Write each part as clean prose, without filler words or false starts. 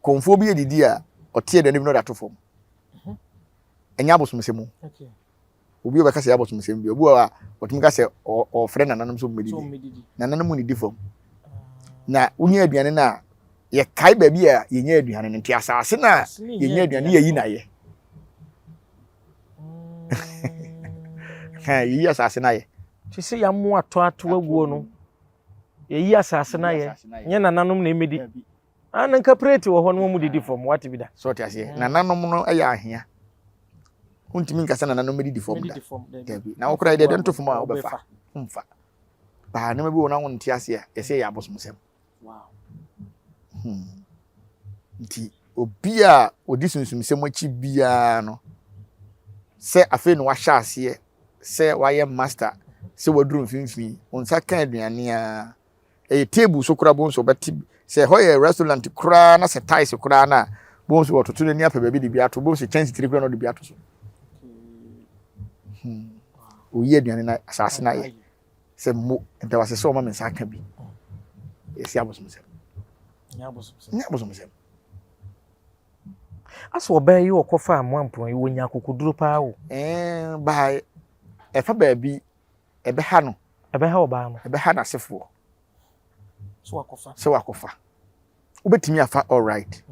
Kɔmfoɔ bi adidi a, ɔte aduane bi na ɔde ato fam. Ɛnyɛ abosomsɛm o. Obi a ɔbɛka sɛ ɛyɛ abosomsɛm bi, obi wɔ hɔ a ɔtumi ka sɛ ɔfrɛ nananom sɛ wɔmmɛdidi. Nananom nnidi fam. Na wonya aduane no a, yɛkae baabi a yɛnya aduane no nti asase no a yɛnya aduane yɛyi no ayɛ. Yɛyi asase no ayɛ. Te sɛ yɛamoa atɔ ato aguo no, yɛyi asase no ayɛ, nyɛ nananom na ɛmmɛdi. Ah, na nka prate wɔ hɔ no wɔn didi fam, wate bi da. So ɔte aseɛ, nananom no yɛ ahea. Wontumi nka sɛ nananom bɛdidi fam da. Dabi. Na wokora deɛ ɛde nto fam a wobɛfa. Womfa. Baa nneɛma bi wɔ na wonte aseɛ a, yɛsɛ yɛ abosomsɛm. Nti obi a ɔdi sunsumsɛm akyi biara no, sɛ afei na wahyɛ aseɛ sɛ wayɛ master, sɛ waduru mfimfini, wo nsa ka aduane a, ɛyɛ table so koraa bohu sɛ ɔbɛte bi. Sɛ ɛhɔ yɛ restaurant koraa na sɛ tiles koraa no a, bohu sɛ wɔtoto n'ani apɛ baabi de bi ato. Bohu sɛ kyɛnse tiri koraa na ɔde bi ato so. Oyi aduane na asase no ayɛ sɛ mo ntawase sɛ ɔma me nsa aka bi. Yɛsi abosomsɛm. Nyɛ abosomsɛm. Asɛ ɔbaa yi ɔkɔfa amoampɔn yi wɔnya akokoduro paa o. Ɛɛ baa ɛfa baabi ɛbɛha no. Ɛbɛha ɔbaa no. Ɛbɛha n'asefoɔ. Sɛ wakɔfa. Wobɛtumi afa all right.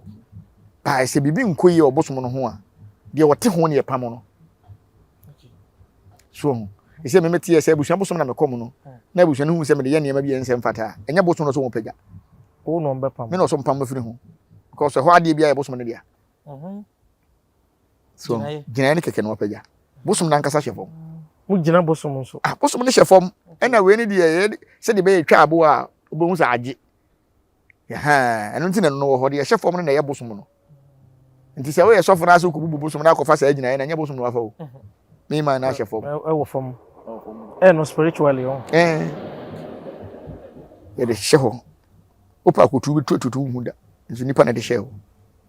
Baa sɛ biribi nkɔ yie ɔbosom no ho a, deɛ ɔte ho ne ɛpam no. So ho. Ɛsɛ me meteɛ sɛ abusua bosom na mekɔ mu no, na abusua no hu sɛ mede yɛ nneɛma bi a ɛnsɛ mfata a, ɛnyɛ bosom no so wɔn pagya. Wo na ɔmbɛpam. Me na ɔso mpam mafiri ho. Because ɛhɔ adeɛ bi ayɛ bosom no dea. So gyinaeɛ no kɛkɛ na wapagya. Bosom no ankasa hyɛ fam. Mo gyina bosom nso. Ah, bosom no hyɛ fam. Ɛna wei no deɛ yɛ sɛdeɛ bɛyɛ twa aboa a wobɛhu sɛ agye. Ɛno nti na ɛno wɔ hɔ deɛ ɛhyɛ fam no na ɛyɛ bosom no. Nti sɛ woyɛ sɔfo no ase wokɔbubu bosom no akɔfa saa gyinaeɛ na ɛnyɛ bosom no wafa o. Me man no ahyɛ fam. Ɛwɔ fam. Ɛno spiritually o. Ɛɛ. Yɛde hyɛ hɔ. Wopɛ akotu bi tututu hu da. Nso nipa na ɛde hyɛ hɔ.